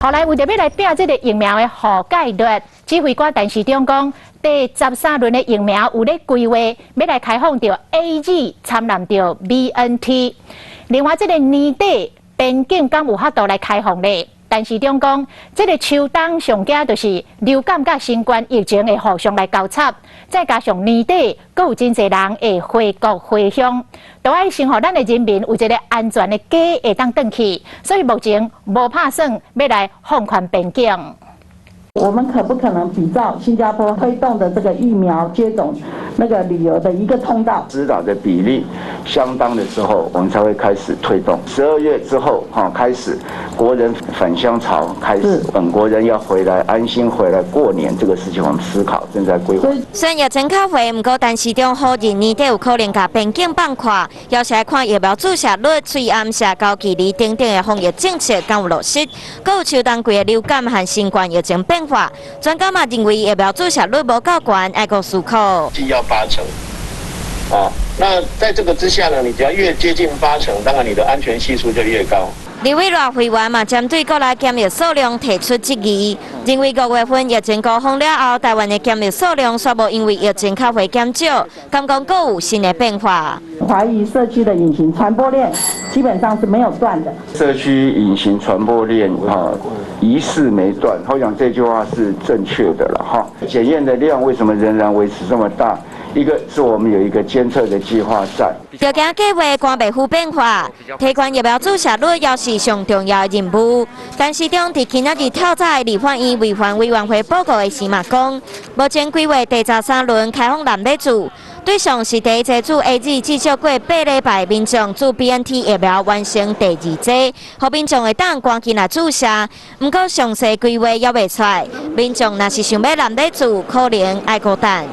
後來為著欲來拼這个疫苗的覆蓋率，指揮官陳時中講，第十三輪的疫苗有咧規劃，欲來開放著 AZ 摻攬著 BNT。另外，這个年底邊境敢有法度來開放咧？陳時中講，這个秋冬上驚就是流感佮新冠疫情會互相來交叉，再加上年底閣有真濟人會回國回鄉，都愛先予咱的人民有一个安全的家會當轉去，所以目前無拍算欲來放寬邊境。我們可不可能比照新加坡推動的這個疫苗接種那個旅遊的一個通道？施打的比例相當的時候，我們才會開始推動。12月之後，哈，開始國人返鄉潮開始，本國人要回來安心回來過年，這個事情我們思考正在規劃。雖然疫情較緩，毋過陳時中否認年底有可能共邊境放寬，猶是愛看疫苗注射率、喙罨社交距離等等的防疫政策敢有落實，閣有秋冬季的流感和新冠疫情變化，專家嘛認為疫苗注射率無夠懸，愛閣思考。要八成，啊，那在這個之下呢，你只要越接近八成，當然你的安全係數就越高。立委賴惠員嘛針對國內檢疫數量提出質疑，認為五月份疫情高峰了後，台灣的檢疫數量煞無因為疫情較會減少，敢講閣有新的變化。懷疑社區的隱形傳播鏈基本上是沒有斷的。社區隱形傳播鏈哈疑似沒斷，我想這句話是正確的了哈。檢驗的量為什麼仍然維持這麼大？一個是我們有一個監測的計劃在。著驚計劃趕袂赴變化，提懸疫苗注射率猶是上重要的任務。陳時中佇今仔日透早的立法院衛環委員會報告的時嘛講，目前規劃第十三輪開放濫欲注，對象是第一劑注 AZ 至少過8禮拜民眾注 BNT 疫苗完成第二劑，予民眾會當趕緊來注射。毋過詳細規劃猶未出來，民眾若是想欲濫欲注，可能愛閣等。